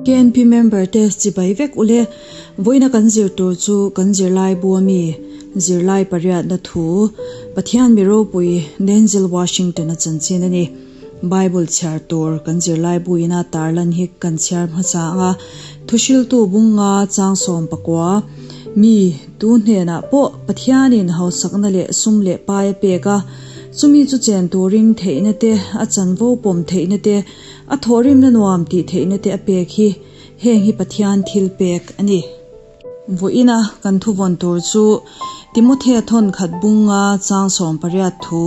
KNP member te chibai vek ule. Vawiina kan zir tur chu kan zirlai bu ami zirlai pariatna thu Pathian mi ropui Denzel Washington a chanchin a ni. Bible chhiar tur kan zirlai bu ina tarlan hi kan chhiar hmasa ang a, thuhriltu bunga changsawm pakua mi tu hnenah pawh Pathianin hausakna leh sum leh pai a pek a, chumi chu chen turin theihna te, a chanvo pawm theihna te, a thawhrimna nuam tih theihna te a pek hi heng hi Pathian thil pek a ni. Vawiina kan thuvawn tur chu Timothea thawn khat bunga changsawm pariat thu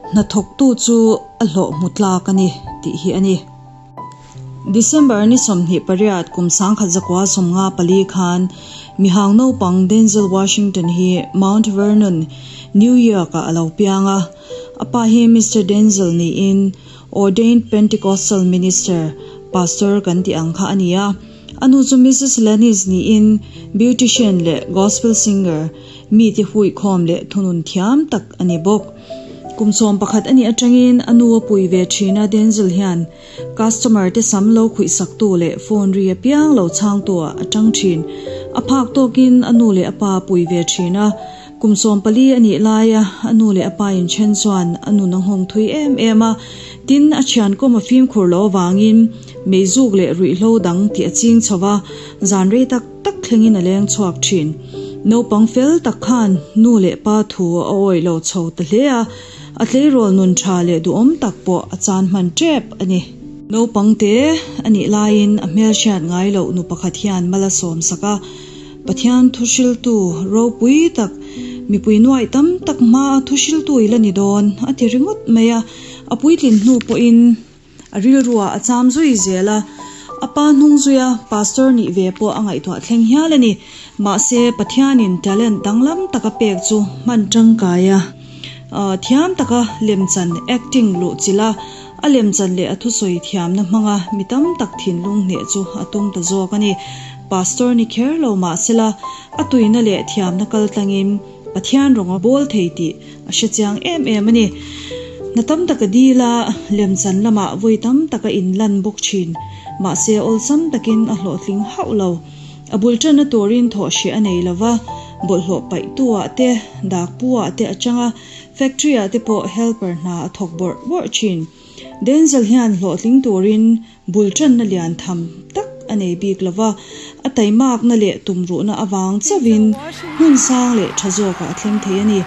hnathawktu chu a hlawh hmu tlak a ni tih hi a ni. December ni 28 kum 1954 khan mihang naupang Denzel Washington hi Mount Vernon, New York-ah a lo piang a. A pa hi Mister Denzel niin Ordained Pentecostal Minister, Pastor kan tih ang kha a ni a. A nu chu Missus Lennis niin beautician leh gospel singer, mite huikhawm leh thunun thiam tak a ni bawk. Kum 11 a nih atangin a nu a pui ve thin a Denzel hian customer te sam lo khuihsaktu leh phone ri apiang lo chhangtu ah a tang thin. A phak tawkin a nu leh a pa a pui ve thin a. Kum 14 a nih laia a nu leh a pa inthen chuan a nun a nghawng thui em em a. Tin, a thiankawm a fimkhur loh avangin meizuk leh ruihhlo dang tih a ching chho va, zan rei tak tak thlengin a leng chhuak thin. Naupang fel tak khan nu leh pa thu a awih lo chho ta hle a, a tleirawl nun tha leh duhawm tak pawh a chan hman tep a ni. Naupang te a nih laiin a hmelhriat ngai loh nu pakhat hian mal a sawm sak a, Pathian thuhriltu ropui tak, mipui nuaih tam tak hmaa thuhriltu i la ni dawn a ti ringawt mai a, a puitlin hnu pawhin a rilruah a cham zui zel a, a pa hnung zuia pastor nih ve pawh a ngaihtuah thleng hial a ni. Mahse, Pathianin talent danglam taka pek chu hman tangkai a, thiam taka lemchan, acting, luh chilh a, a lemchan leh a thusawi thiamna hmanga mi tam tak thinlung hneh chu a tum ta zawk a ni. Pastor ni kher lo mahsela, a tuina leh thiamna kal tlangin Pathian rawng a bawl thei tih a hre chiang em em a ni. Hna tam taka dil a, lemchan lamah vawi tam taka inlan bawk thin. Mahse, awlsam takin a hlawhtling hauh lo. A bul tanna turin thawh hreh a nei lo va, bawlhhlawh paihtu-ah te, dakpu-ah te a chang a, factory-ah te pawh helper hna a thawk bawrh bawrh thin. Denzel hian hlawhtling turin bul tanna lian tham tak a nei bik lo va, a taimakna leh tumruhna avang chauhin hmun sang leh tha zawkah a thleng thei a ni.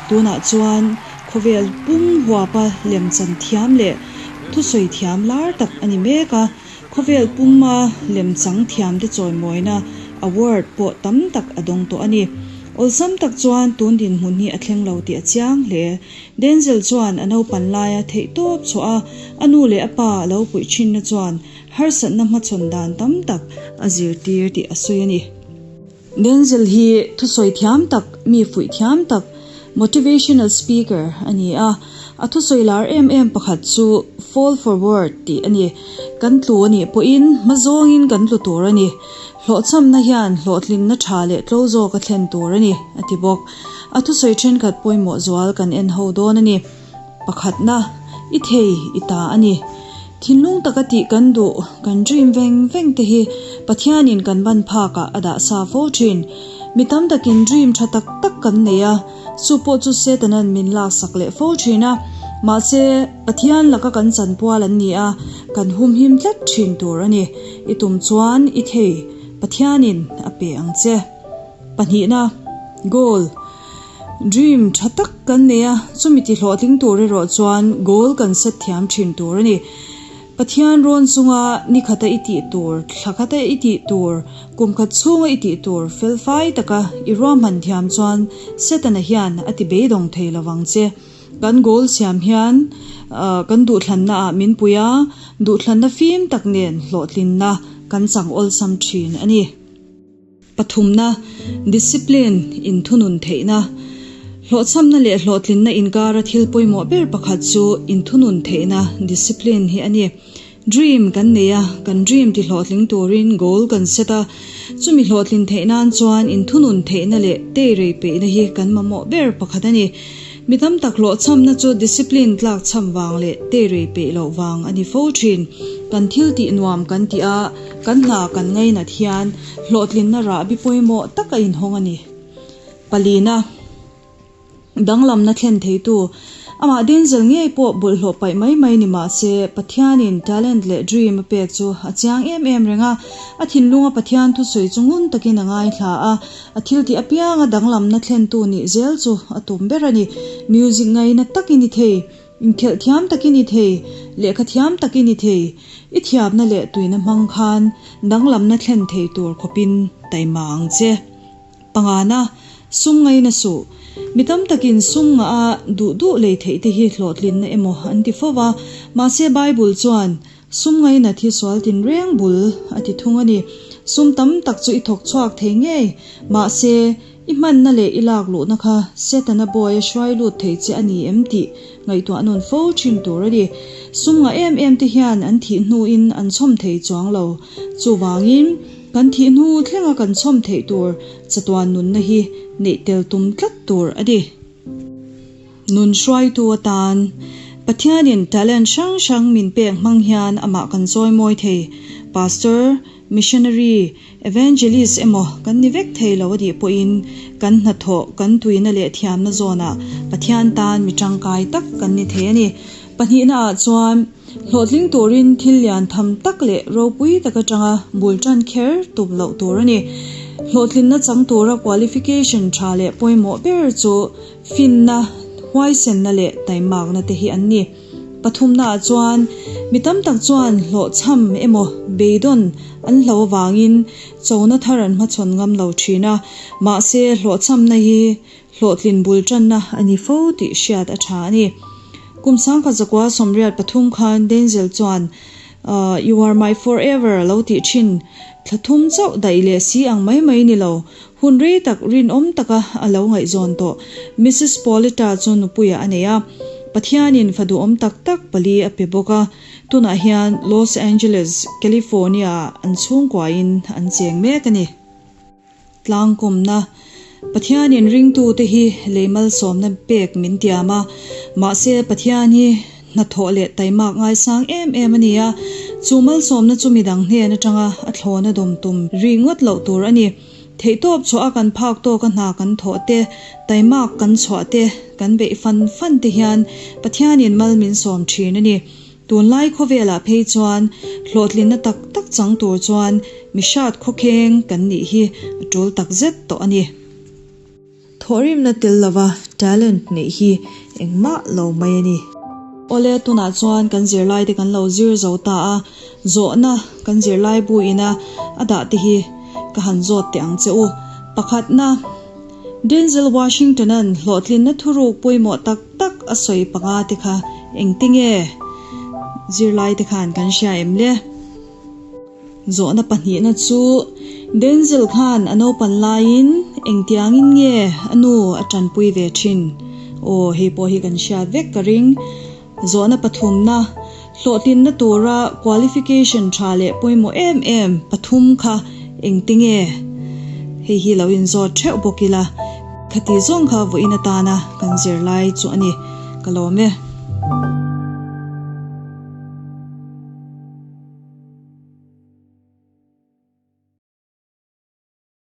Tunah chuan khawvel pum huapa lemchan thiam leh thusawi thiam lar tak a ni mek a, khawvel puma lemchang thiamte chawimawina award pawh tam tak a dawng tawh a ni. Awlsam tak chuan tun dinhmun hi a thleng lo tih a chiang hle. Denzel chuan a naupan laia theihtawp chhuah a, a nu leh a pa a lo puih thinna chuan harsatna hmachhawn dan tam tak a zirtir tih a sawi a ni. Denzel hi thusawi thiam tak, mi fuih thiam tak, motivational speaker a ni a. A thusawi lar em em pakhat chu Fall forward tih a ni. Kan tlu a nih pawhin hma zawngin kan tlu tur a ni. Hlawhchhamna hian hlawhtlinna tha leh tlo zawk a thlen tur a ni, a ti bawk. A thusawi thenkhat pawimawh zual kan en ho dawn a ni. Pakhatna, i thei, i ta a ni. Thinlung taka tih kan duh, kan dream veng veng te hi Pathianin kan ban phakah a dah sa fo thin. Mi tam takin dream tha tak tak kan nei a, chu pawh chu Satanan min laksak leh fo thin a. Mahse, Pathian laka kan chanpual an ni a, kan humhim tlat thin tur a ni. I tum chuan i thei, Pathianin a pe ang che. Pahnihna, Goal, Dream tha tak kan nei a, chumi ti hlawhtling tur erawh chuan goal kan set thiam thin tur a ni. Pathian rawn chunga ni khata i tih tur, thla khata i tih tur, kum khat chhunga i tih tur fel fai taka i ruahman thiam chuan Setana hian a ti beidawng thei lo vang che. Kan goal siam hian kan duhthlanna ah min pui a, duhthlanna fim tak nen hlawhtlinna kan chang awlsam thin a ni. Pathumna, Discipline, inthunun theihna. Hlawhchhamna leh hlawhtlinna inkara thil pawimawh ber pakhat chu inthunun theihna, discipline, hi a ni. Dream kan nei a, kan dream ti hlawhtling turin goal kan set a, chumi hlawhtlin theih nan chuan inthunun theihna leh teirei peihna hi kan mamawh ber pakhat a ni. Mi tam tak hlawhchhamna chu discipline tlakchham vang leh teirei peih loh vang a ni fo thin. Kan thil tih nuam kan tih a, kan hna kan ngainat hian hlawhtlinna rahbi pawimawh tak a inhawng a ni. Palina. Danglamna thlen theitu, amah Denzel ngei pawh bawlhhlawh paih mai mai ni mah se, Pathianin talent leh dream a pek chu a chiang em em reng a. A thinlunga Pathian thusawi chu ngun takin a ngaithla a, a thiltih apianga danglamna thlentu nih zel chu a tum ber a ni. Music ngaina tak i ni thei, inkhelh thiam tak i ni thei, lehkha thiam tak i ni thei. I thiamna leh tuina hmang khan danglamna thlen thei tur khawpin taima ang che. Pangana, sum ngaina suh. Mi tam takin sum ngah a duh duh lei theih te hi hlawhtlinna emaw an ti fo va, mahse Bible chuan sum ngaina thi sual tinreng bul a ti thung a ni. Sum tam tak chu i thawk chhuak thei ngei, mahse i hmanna leh i lak luhna kha Setana bawi a hruai lut thei che a ni em tih ngaihtuah nawn fo thin tur a ni. Sum ngah em em te hian an thih hnuin an chhawm thei chuang lo. Chuvangin, Kan thih hnu thlenga kan chhawm theih tur chatuan nunna hi neih tel tum tlat tur a ni. Nun hruaitu atan Pathianin talent hrang hrang min pek hmang hian amah kan chawimawi thei. Pastor, Missionary, Evangelist emaw kan ni vek thei lo a nih pawhin kan hnathawh, kan tuina leh thiamna zawnah Pathian tan mi tangkai tak kan ni thei a ni. Pahnihnaah chuan Hlawhtling turin thil lian tham tak leh ropui tak atanga bul tan kher tum loh tur a ni. Hlawhtlinna chang tura qualification tha leh pawimawh ber chu finna, huaisenna leh taimakna te hi an ni. Pathumnaah chuan mi tam tak chuan hlawhchham emaw beidawn an hlo avangin chona thar an hmachhawn ngam lo thin a, mahse hlawhchhamna hi Hlawhtlin bul tanna a ni fo tih hriat a tha a ni. Kum sangkhat zakua 83 khan Denzel chuan You are my forever a lo tih thin. Thla thum chauh daih leh si ang mai mai ni lo, hun rei tak rinawm taka a lo ngaihzawn tawh Missus Pauletta chu nupuiah a nei a. Pathianin fa duhawm tak tak pali a pe bawk a. Tunah hian Los Angeles, California-ah an chhungkuain an cheng mek a ni. Tlangkawmna, Pathianin ringtute hi lei malsawmna pek min tiam a, mahse Pathian hi hnathawh leh taimak ngaisang em em a ni a, chu malsawmna chu midang hnen atanga a thlawna dawm tum ri ngawt loh tur a ni. Theihtawp chhuah a kan phak tawka hna kan thawh te, taimak kan chhuah te, kan beih fan fan te hian Pathianin mal min sawm thin a ni. Tunlai khawvelah phei chuan hlawhtlinna tak tak chang tur chuan mi hrat khawkheng kan nih hi a tul tak zet tawh a ni. Thawhrimna tel lova talent neih hi engmah lo mai a ni. Awle, tunah chuan kan zirlaite kan lo zir zo ta a, zawhna kan zirlai bu ina a dah te hi ka han zawt teh ang che u. Pakhatna, Denzel Washington-a'n hlawhtlinna thuruk pawimawh tak tak a sawi panga te kha engte nge zirlaite khan kan hria em le? Zawhna pahnihna chu Denzel khan a naupan laiin engtiangin nge a nu a tanpui ve thin? Aw, hei pawh hi kan hriat vek ka ring. Zawhna pathumna, hlawhtlinna tura qualification tha leh pawimawh em em pathum kha engte nge? Hei hi lo inzawt theuh bawk ila, khati zawng kha vawiin atana kan zirlai chu a ni. Ka lawm e.